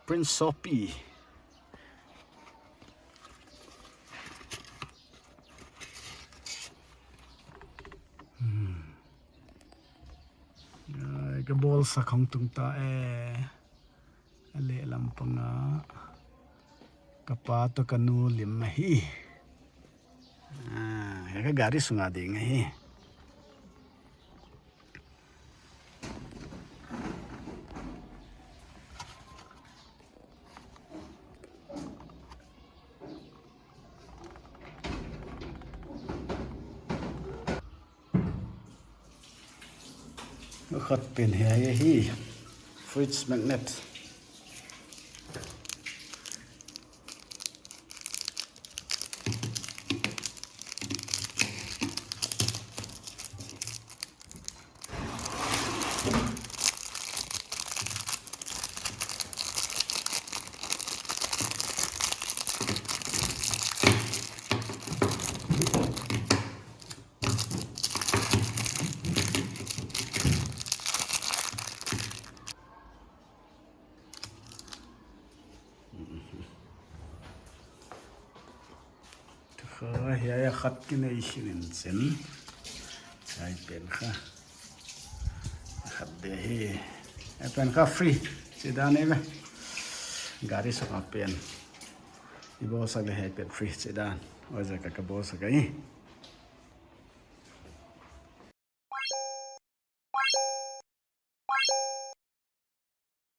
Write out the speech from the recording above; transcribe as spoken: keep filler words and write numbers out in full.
Prince Sopi. Hmm. Ai, ka bawlsak hong tung ta e. A lehlam pang ah ka pa toh ka nu lim ahi. Ah, hiai ka gari sung a ding ahi. Khat pen hiai ahi, fridge magnet. Kha, hiai a khat kinei hi nin chin. Hiai pen kha. Khat de hi. Hiai pen kha free. Chih dan ahi ve. Gari sung a pen. I bawlsak leh hiai pen free chih dan. Huaiziak a ka bawlsak ahi.